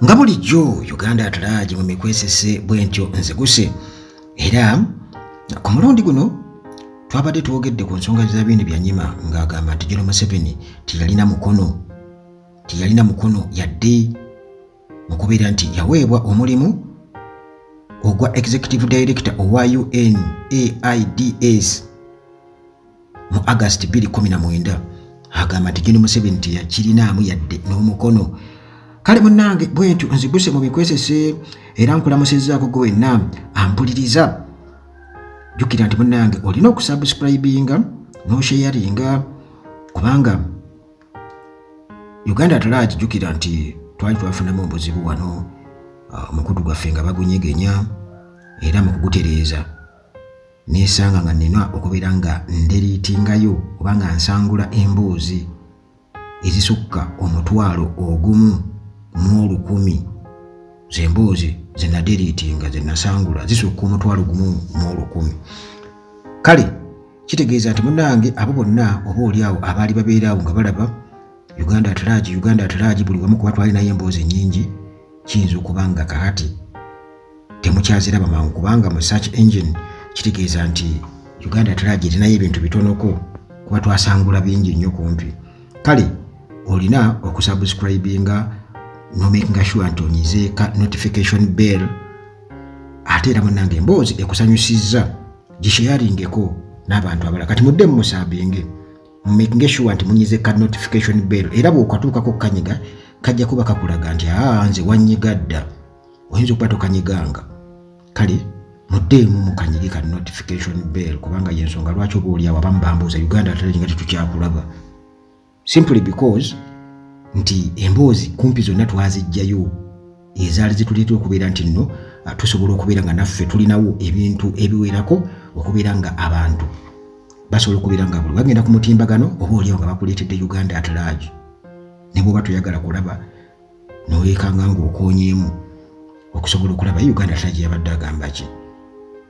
Nga bulijjo Uganda at large mu mikwesese bwentyo nziguse, era ku mulundi guno twabadde twogedde ku nsonga za Winnie Byanyima ng'agamba nti General Museveni teyalina mukono, teyalina mukono yadde mu kubeera nti yaweebwa omulimu ogwa Executive Director owa UNAIDS mu August 2019. Agamba nti General Museveni teyakirinaamu yadde n'omukono. Kale munnange bwentyo nziguse mu bikwesese era nkulamusizzaako gwe wenna ampuliriza. Jjukira nti munnange olina okusubscribinga n'osharinga, kubanga Uganda at large, jjukira nti twali twafunamu obuzibu wano, omukutu gwaffe nga bagunyegenya, era mu kugutereeza nesanga nga nina okubeera nga ndeletingayo oba nga nsangula emboozi ezisukka 10,000. Zemboozi zenadeletinga, zenasangula, zisukka 10,001. Kale kitegeeza nti munnange abo bonna oba oli awo abaali babeeraawo nga balaba Uganda at large, Uganda at large buli wamu, kuba twalinayo emboozi nnyingi, kiyinza okuba nga kakati temukyaziraba mangu, kubanga mu search engine kitegeeza nti Uganda at large erinayo ebintu bitonoko, kuba twasangula bingi nnyo kumpi. Kale olina okusubscribinga nomakinga sure nti onyize ka notification bell. Ate era munnange emboozi ekusanyusizza, gisharingeko n'abantu abalala. Kati muddemu musabinge, mumakinge sure nti munyize ka notification bell, era bw'okatuukako kanyiga, kajja kuba kakulaga nti aa, nze wanyiga dda. Oyinza okuba tokanyiganga. Kale muddeemu mukanyige ka notification bell, kubanga yensonga lwaki oba oliawo abamu bambuuza, "Uganda at large nga tetukyakulaba?" Simply because nti emboozi kumpi zonna twazijjayo ezaali zituleetera okubeera nti nno tusobola okubeera nga naffe tulinawo ebintu ebiwerako, okubeera nga abantu basobola okubeera nga buli bagenda ku mutimbagano oba oliawo nga bakuleetedde Uganda at large. Ne bwoba toyagala kulaba, noweekanga ng'okoonyeemu okusobola okulaba Uganda at large yabadde agamba ki.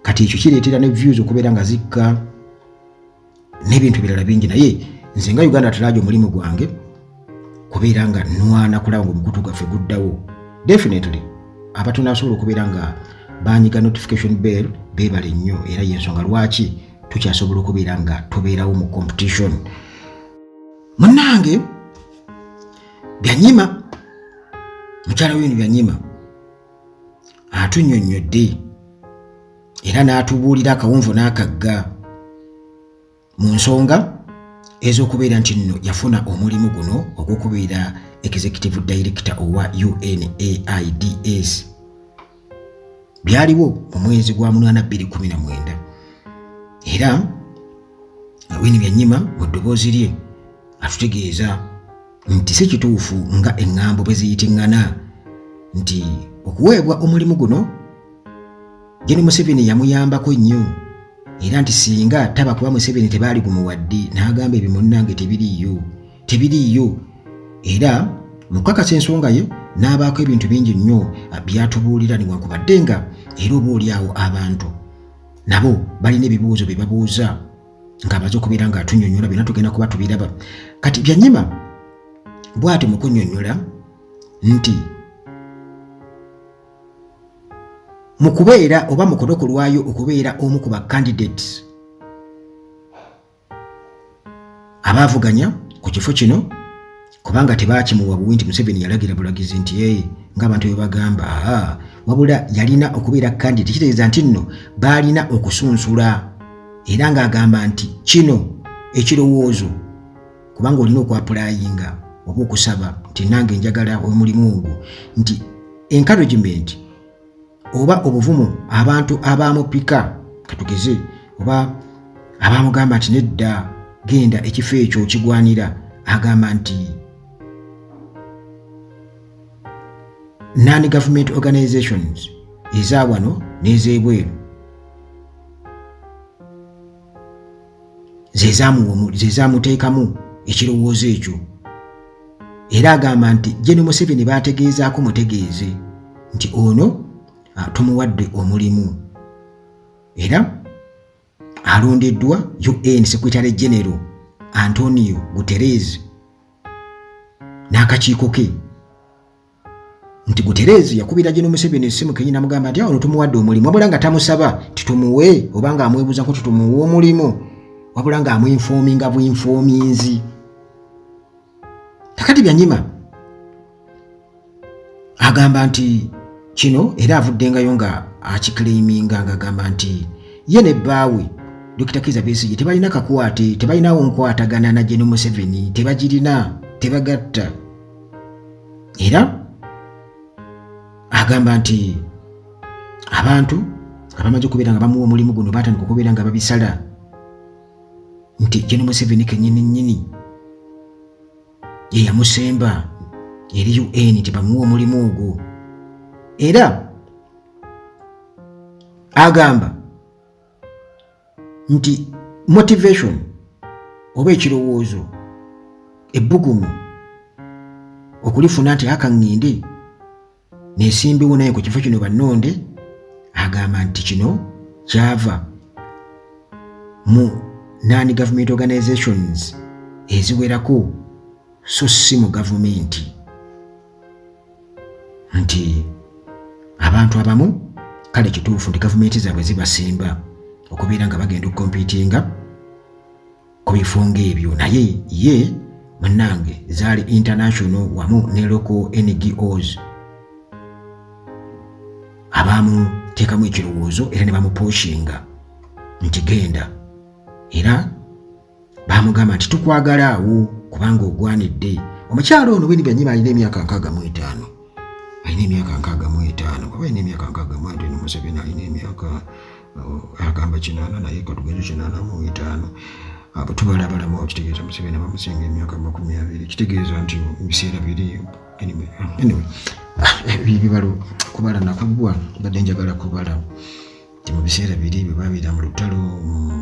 Kati ekyo kireetera ne views okubeera nga zikka n'ebintu ebirala bingi. Naye nze nga Uganda at large, omulimu gwange kubeera nga nwana kulaba nga omukutu gwaffe guddawo. Definitely abatunasobola okubeera nga banyiga notification bell beebale nnyo, era yensonga lwaki tukyasobola okubeera nga tubeerawo mu competition. Munnange Byanyima, mukyala Winnie Byanyima atunnyonnyodde era n'atubuulira akawonvu n'akagga mu nsonga ez'okubeera nti nno yafuna omulimu guno ogw'okubeera executive director owa UNAIDS. Byaliwo mu mwezi gwa 8 2019, era Winnie Byanyima mu ddoboozi lye atutegeeza nti si kituufu nga eŋŋambo bwe ziyitiŋŋana nti okuweebwa omulimu guno Gen Museveni yamuyambako nnyo, era nti singa taba kuba Museveni tebaali gumuwadde. N'agamba ebyo munnange tebiriiyo, tebiriiyo. Era mu kukakasa ensonga ye n'abaako ebintu bingi nnyo byatubuulira, newankubadde nga era oba oli awo abantu nabo balina ebibuuzo bye babuuza ng'amaze okubeera ng'atunnyonnyola. Byonna tugenda kuba tubiraba. Kati Byanyima bw'ati mu kunnyonnyola nti mu kubeera oba mu kunokolwayo okubeera omu ku ba candidates abaavuganya ku kifo kino, kubanga tebakimuwa buwi nti Museveni yalagira bulagizi nti ee, ng'abantu bwe bagamba, aa, wabula yalina okubeera candidate, kitegeeza nti nno baalina okusunsula. Era ng'agamba nti kino ekirowoozo, kubanga olina okwapplyinga oba okusaba nti nange njagala omulimu ogwo, nti encouragement oba obuvumu abantu abamupika, katugeze, oba abamugamba nti nedda, genda, ekifo ekyo okigwanira, agamba nti non government organizations eza wano n'ez'ebweru zezamuteekamu ekirowoozo ekyo. Era agamba nti Gen Museveni bategeezaako mutegeeze nti ono tumuwadde omulimu, era alondeddwa UN Secretary General Antonio Guterres n'akakiiko ke. Nti Guterres yakubira Gen Museveni essimu kenyini namugamba nti ono tumuwadde omulimu, wabula nga tamusaba titumuwe oba nga amwebuuzako titumuwe omulimu, wabula nga amwinfoominga bwinfoominzi. Kakati Byanyima agamba nti kino era avuddengayo nga akiclaiminga ng'agamba nti ye ne bbaawe Dr. Kizza Besigye tebalina kakwate, tebalinawo nkwatagana na Gen Museveni, tebagirina, tebagatta. Era agamba nti abantu abamaze okubeera nga bamuwa omulimu guno batandika okubeera nga babisala nti Gen Museveni kennyini nnyini ye yamusemba eri UN nti bamuwa omulimu ogwo. Era agamba nti motivation oba ekirowoozo ebbugumu okulifuna nti aka ŋŋende nesimbiwo naye ku kifo kino bannonde, agamba nti kino kyava mu non government organizations eziwerako so si mu gavumenti, nti abantu abamu kale kituufu nti gavumenti zaabwe zibasimba okubeera nga bagenda okukompitinga ku bifo ng'ebyo, naye ye munnange zaali international wamu ne local NGOs abamuteekamu ekirowoozo era ne bamupushinga nti genda, era bamugamba nti tukwagala awo kubanga ogwanidde. Omukyalo ono Winnie Byanyima alina emyaka 65, alina emyaka 65, oba alina emyaka 65. Museveni alina emyaka agamba 80, naye katugenze 85. Abo tubalabalamu, kitegeeza Museveni abamusinga emyaka 20, kitegeeza nti mu biseera biri anyway, ebibalo kubala nakugwa, mbadde njagala kubala nti mu biseera biri bwe babeera mu lutalo mu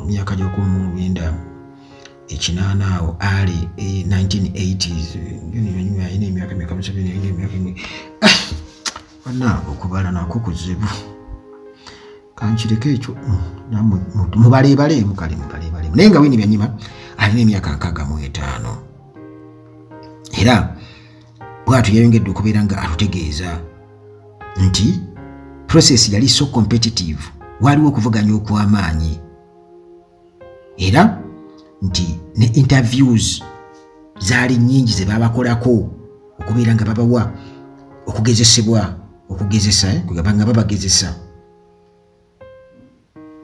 myaka gy'okumu 1980 awo ali 1980s. Alina emyaka meka Museveni? Alina emyaka bannange, okubala nakwo kuzibu, kankireke ekyo, mubaleebaleemu, kale mubaleebalemu. Naye nga Winnie Byanyima alina emyaka 65, era bwatyo yayongedde okubeera nga atutegeeza nti process yali so competitive, waaliwo okuvuganya okw'amaanyi, era nti ne interviews zaali nnyingi ze babakolako okubeera nga babawa okugezesebwa, okugezesa kugamba nga babagezesa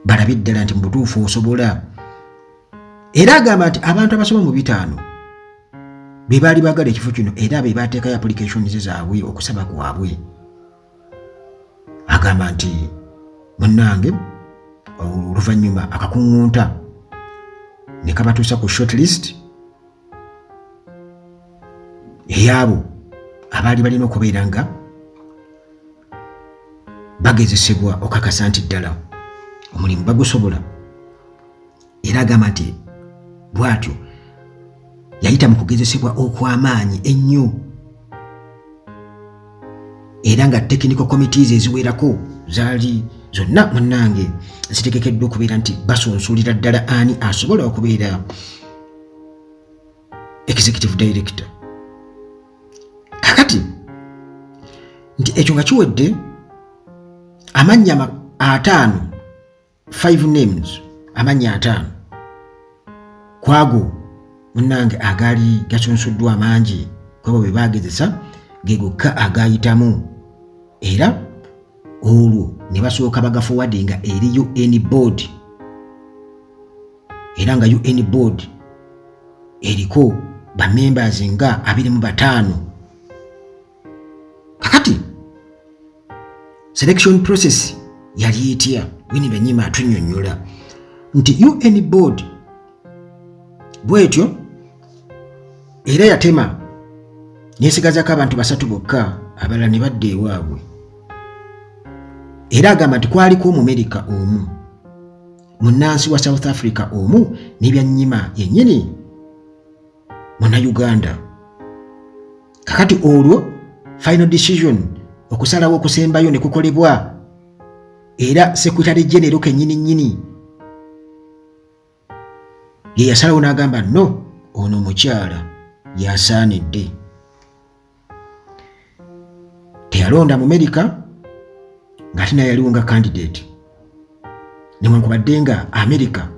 balabe ddala nti mu butuufu osobola. Era agamba nti abantu abasoma mu 50 be baali baagala ekifo kino, era be bateekayo applications zaabwe, okusaba kwabwe. Agamba nti munnange oluvannyuma akakuŋŋunta ne kabatuusa ku shortlist ey'abo abaali balina okubeera nga bagezesebwa okakasa nti ddala omulimu bagusobola. Era agamba nti bw'atyo yayita mu kugezesebwa okw'amaanyi ennyo, era nga technical committees eziwerako zaali zonna munnange zitegekeddwa okubeera nti basunsulira ddala ani asobola okubeera executive director. Kakati nti ekyo nga kiwedde, amannya 50, five names, amannya 50 kwago munnange agaali gasunsuddwa amangi kwabo be bagezesa, ge gokka agayitamu, era olwo ne basooka bagaforwardinga eri UN board, era nga UN board eriko bamembers nga 25. Kakati selection process yali etya? Winnie Byanyima atunyonnyola nti UN board bwetyo era yatema nesigazako abantu basatu bokka, abalala ne badda ewaabwe. Era agamba nti kwaliko Omumerika omu, munnansi wa South Africa omu, ne Byanyima yennyini Munnayuganda. Kakati olwo final decision, okusalawo okusembayo ne kukolebwa, era Secretary General kennyini nnyini ye yasalawo n'agamba, no, ono omukyala yasaanidde. Teyalonda Mumerika ng'ate naye yaliwo nga candidate, newankubadde nga Amerika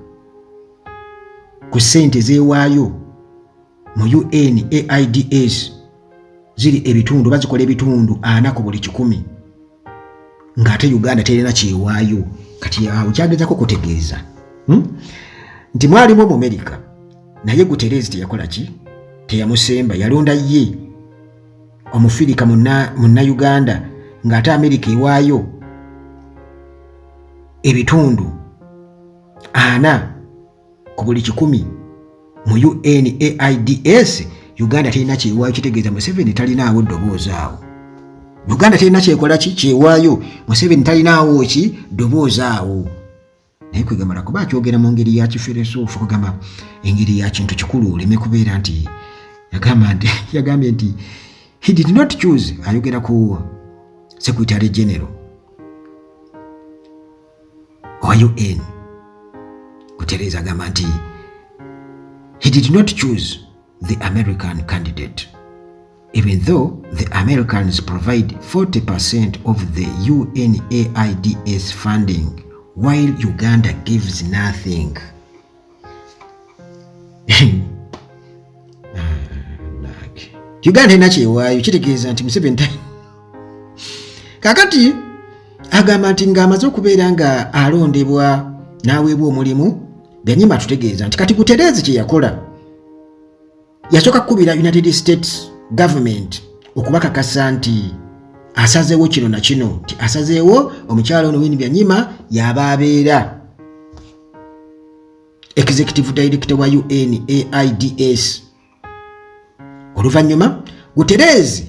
ku ssente zeewaayo mu UNAIDS ziri ebitundu, bazikola ebitundu 40 ku buli 100, ng'ate Uganda terina kyewaayo. Kati awo kyagezako kutegeeza, Nti mwalimu Omumerika, naye Guterres teyakola ki, teyamusemba, yalonda ye Omufirika Munnauganda, ng'ate Amerika ewaayo ebitundu 40 ku buli 100 mu UNAIDS. Uganda terina kyewaayo. Kitegeeza Museveni talinaawo ddoboozi awo. Uganda terina kyekola ki, kyewaayo. Museveni talinaawo ki, ddoboozi awo. Naye kwegamba kuba akyogera mu ngeri ya kifirosofu, kugamba engeri ya kintu kikulu, oleme kubeera nti yagamba nti, yagambye nti he did not choose. Ayogera ku Secretary General owa UN Guterres, agamba nti he did not choose the American candidate even though the Americans provide 40% of the UNAIDS funding while Uganda gives nothing. Uganda erina kyewaayo. Kitegeeza nti Museveni kakati agamba nti ng'amaze okubeera nga alondebwa n'aweebwa omulimu, Byanyima tutegeeza nti kati Guterres kye yakola, yasooka kukubira United States government okubakakasa nti asazeewo kino na kino, nti asazeewo omukyalo ono Winnie Byanyima yaba abeera executive director wa UNAIDS. Oluvannyuma Guterres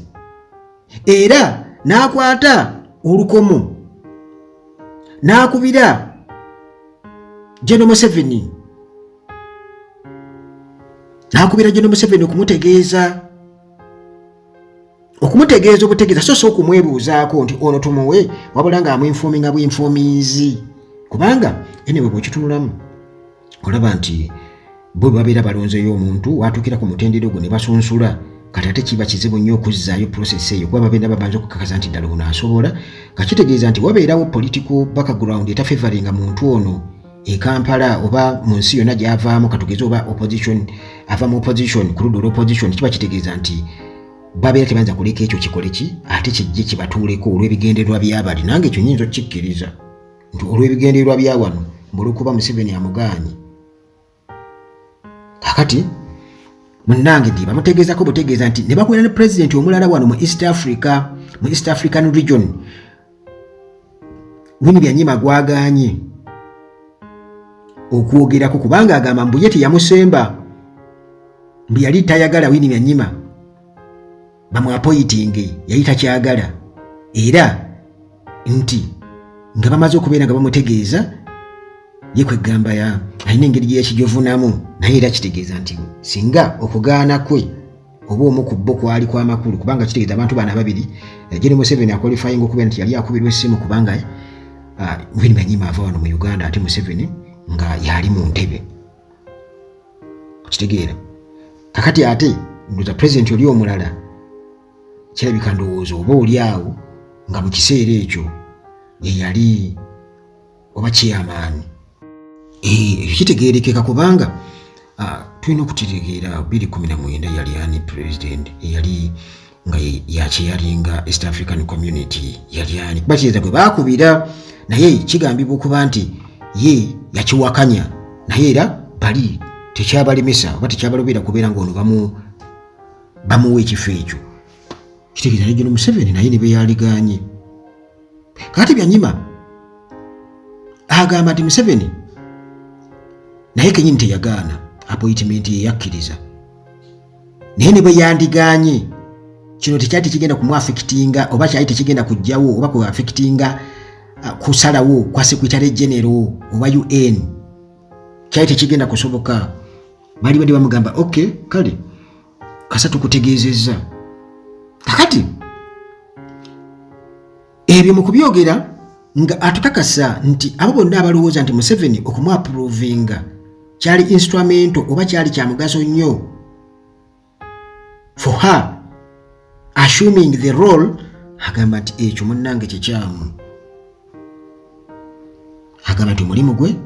era n'akwata olukomo n'akubira General Museveni, n'akubira General Museveni okumutegeeza obutegeeza, so si okumwebuuzaako nti ono tumuwe, wabula ng'amuinforminga bwinforminzi. Kubanga anyway bw'okitunulamu olaba nti bo babeera balonzeyo omuntu, watuukira ku mutendera ogwo ne basunsula. Kati ate kiba kizibu nnyo okuzzaayo process eyo, kuba babeera babanza okukakasa nti ddala ono asobola. Nga kitegeeza nti wabeerawo political background etafavoringa muntu ono e Kampala oba mu nsi yonna gy'avaamu. Katugeze oba opposition, ava mu opposition, ku ludda olw'opposition, kiba kitegeeza nti babeera tebayinza kuleka ekyo kikole ki, ate kijje kibatuuleko olw'ebigendererwa byabali. Nange ekyo nyinza okukikkiriza nti olw'ebigendererwa bya wano, olwokuba Museveni amugaanye. Kakati munnange ndi bamutegeezako butegeeza nti ne bakwera ne pulezidenti omulala wano mu East Africa, mu East African region, Winnie Byanyima gwaganye okwogerako kubanga agamba mbu ye teyamusemba, mbu yali tayagala Winnie Byanyima bamuappointinge, yali takyagala. Era nti nga bamaze okubeera nga bamutegeeza, ye kwegamba ya alina engeri gye yakijovunamu. Naye era kitegeeza nti singa okugaana kwe oba omu ku bo kwali kwamakulu, kubanga kitegeeza abantu bano ababiri, General Museveni aqualifying okubeera nti yali akubirwa essimu, kubanga Winnie Byanyima ava wano mu Uganda, ate Museveni nga yali mu ntebe. Okitegeera? Kakati ate ndoza pulezidenti oli omulala kirabika ndowooza oba oli awo nga mu kiseera ekyo ye yali oba chairman. Ekyo kitegeerekeka kubanga tulina okukitegeera. 2019 yali ani president eyali nga yakyeyalinga East African Community? Yali ani? Kuba kitegeeza gwe baakubira, naye kigambibwa okuba nti ye yakiwakanya, naye era bali tekyabalemesa oba tekyabalobera kubeera ngaono bamuwa ekifo ekyo. Kitegeeza ne General Museveni naye ne beyaliganye. Kakati Byanyima agamba nti Museveni naye kenyini teyagaana appointment ye, yakkiriza, naye ne bwe yandiganye kino tekyali tekigenda kumuaffectinga oba kyali tekigenda kujjawo oba kuaffectinga kusalawo kwa Secretary General owa UN. Kyali tekigenda kusoboka. Bali badde bamugamba, "Ok, kale kasa tukutegeezezza." Kakati ebyo mu kubyogera nga atukakasa nti abo bonna abalowooza nti Museveni okumuapprovinga kyali instrumental oba kyali kya mugaso nnyo for her assuming the role Agamba nti ekyo munnange kikyamu. Agamba nti omulimu gwe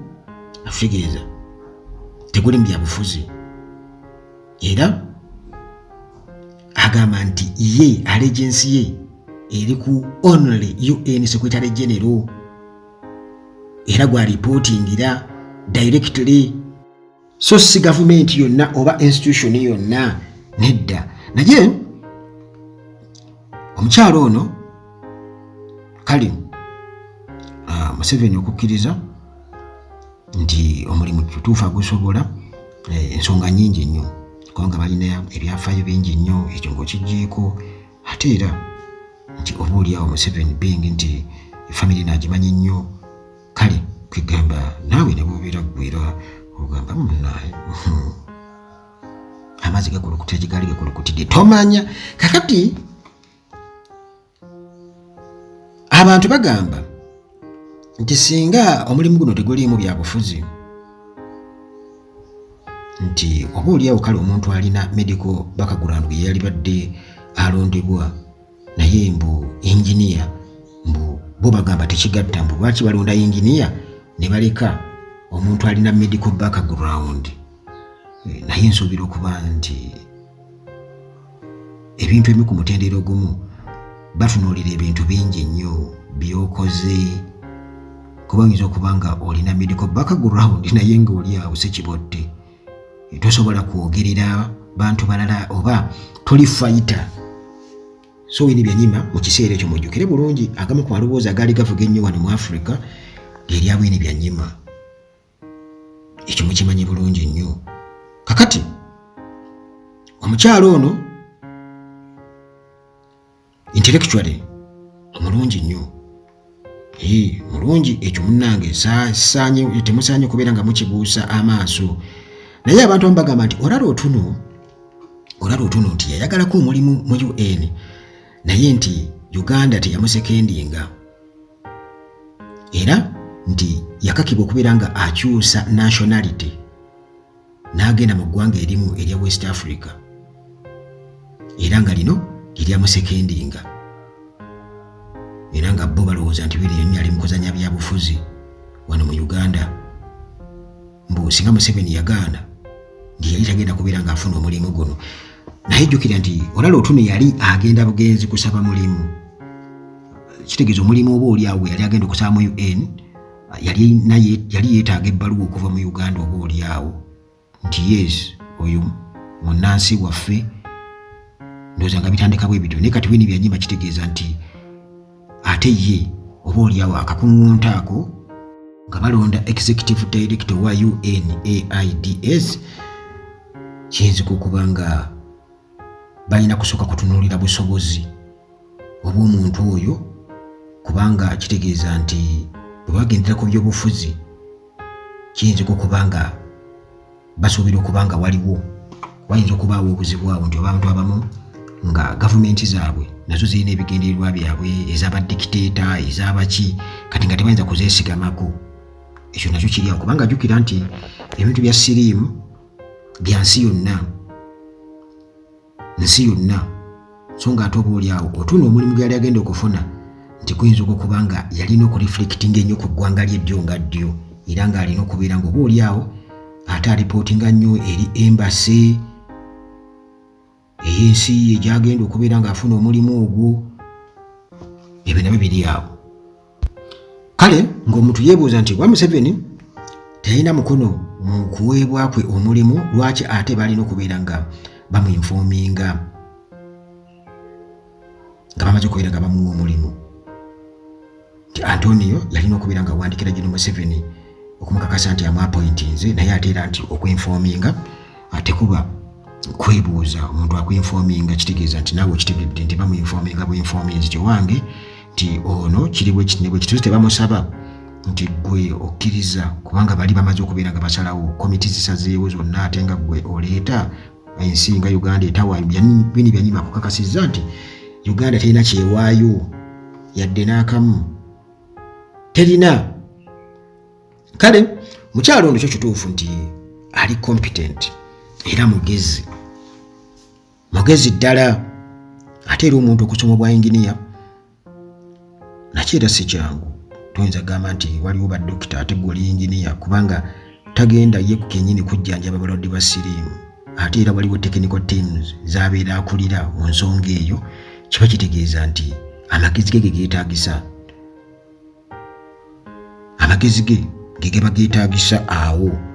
atutegeeza teguli mu byabufuzi, era agamba nti ye allegiance ye eri ku only UN Secretary General, era gwa reportingira directly, so si gavumenti yonna oba institution yonna, nedda. Naye omukyalo ono kale Museveni okukkiriza nti omulimu kituufu agusobola, ensonga nyingi nnyo, kubanga balina ebyafaayo bingi nnyo. Ekyo ng'okiggyeko, ate era nti oba oliawo Museveni being nti family naagimanyi nnyo, kale kwegamba naawe ne bwobeera ggwe era ogamba munaye amazzi gakulukutira gye gaali gakulukutidde, tomanya. Kakati abantu bagamba nti singa omulimu guno teguliimu byabufuzi, nti oba oliawo kale omuntu alina medical background ye yalibadde alondebwa, naye mbu engineer, mbu bo bagamba tekigatta, mbu lwaki balonda engineer ne baleka omuntu alina medical background? Naye nsuubira okuba nti ebintu ebimu ku mutendera ogumu batunuulira ebintu bingi nnyo by'okoze, kuba oyinza okuba nga olina medical background naye ng'oli awo si kibodde, tosobola kwogerera bantu balala oba toli fighter. So Winnie Byanyima mu kiseera ekyo, mujjukire bulungi, agamu ku maloboozi agaali gavuga ennyo wano mu Africa lyerya Winnie Byanyima. Ekyo mukimanyi bulungi nnyo. Kakati omukyalo ono intellectually mulungi nnyo, mulungi. Ekyo munnange temusaanye kubeera nga mukibuusa amaaso. Naye abantu abamu bagamba nti Olara Otunnu, Olara Otunnu nti yayagalako omulimu mu UN, naye nti Uganda teyamusekendinga, era nti yakakibwa okubeera nga akyusa nationality n'agenda mu ggwanga erimu erya West Africa, era nga lino liryamusekendinga, era nga bo balowooza nti bino yonna ali mukuzanya byabufuzi wano mu Uganda, mbu singa Museveni yagaana nti yali tagenda kubeera ng'afuna omulimu guno. Naye jjukira nti Olara Otunnu yali agenda bugenzi kusaba mulimu. Kitegeeza omulimu oba oli awo yali agenda okusaba mu UN, yali yeetaaga ebbaluwa okuva mu Uganda oba oli awo nti yes, oyo munnansi waffe. Ndowooza nga bitandika bwe bityo. Naye kati Winnie Byanyima kitegeeza nti ate ye oba oli awo akakuŋŋunta ako nga balonda executive director wa UNAIDS, kiyinzika okuba nga balina kusooka kutunuulira busobozi obw'omuntu oyo, kubanga kitegeeza nti bwe bagendera ku byobufuzi kiyinzika okuba nga basuubira okuba nga waliwo wayinza okubaawo obuzibu awo, nti abantu abamu nga gavumenti zaabwe nazo zirina ebigendererwa byabwe, ez'abadikiteeta, ez'abaki, kati nga tebayinza kuzeesigamako. Ekyo nakyo kiri awo, kubanga jjukira nti ebintu bya siriimu bya nsi yonna, nsi yonna. So nga ate oba oli awo Otunnu omulimu gwe yali agenda okufuna nti guyinza okuba nga yalina okureflectinga ennyo ku ggwanga lye ddyo nga ddyo, era ng'alina okubeera nga oba oli awo ate alipootinga nnyo eri embassy ey'ensi ye gyagenda okubeera ng'afuna omulimu ogwo. Ebyo nabyo biri awo. Kale ng'omuntu yeebuuza nti wa Museveni teyalina mukono mu kuweebwa kwe omulimu, lwaki ate balina okubeera nga bamuinforminga nga bamaze okubeera nga bamuwa omulimu? Nti Antonio yalina okubeera nga awandikira General Museveni okumukakasa nti amuappointinze, naye ate era nti okuinforminga tekuba kwebuuza. Omuntu akuinforminga kitegeeza nti naawe okitegedde nti bamuinforminga buinforminzi ti owange nti ono kiri bwe kiti ne bwe kiti, tebamusaba nti gwe okkiriza, kubanga bali bamaze okubeera nga basalawo, komiti zisazeewo zonna, ate nga gwe oleeta ensi nga Uganda etawaayo. Winnie Byanyima akukakasizza nti Uganda terina kyewaayo yadde n'akamu, terina. Kale mukyalo ono kyo kituufu nti ali competent era mugezi, mugezi ddala. Ate era omuntu okusoma obwa inginiya Nakyo era si kyangu, toyinza kugamba nti waliwo badokita ate gwe oli yinginiya, kubanga tagenda ye kenyini kujjanjaba balwadde ba siriimu, ate era waliwo technical teams z'abeera akulira mu nsonga eyo. Kiba kitegeeza nti amagezi ge ge geetaagisa, amagezi ge ge geba geetaagisa awo.